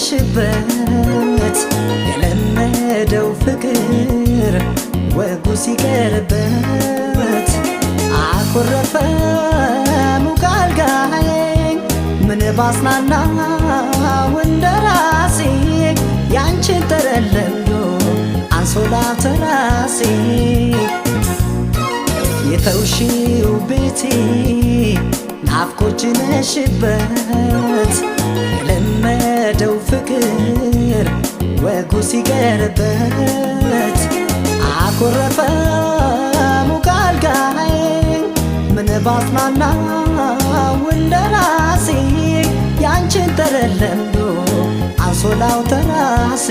ነሽበት የለመደው ፍቅር ወጉ ሲቀርበት አኮረፈ ሙቅ አልጋዬ ምን ባጽናናው እንደራሴ ያንቺን ጠረን ለምዶ አንሶላ ተራሴ የተውሺው ቤቴ ናፍቆች ነሽበት የለመደው ፍቅር ወጉ ሲቀርበት አኮረፈ ሙቅ አልጋዬ ምን ባጽናናው እንደራሴ ያንቺን ጠረን ለምዶ አንሶላው ተራሴ።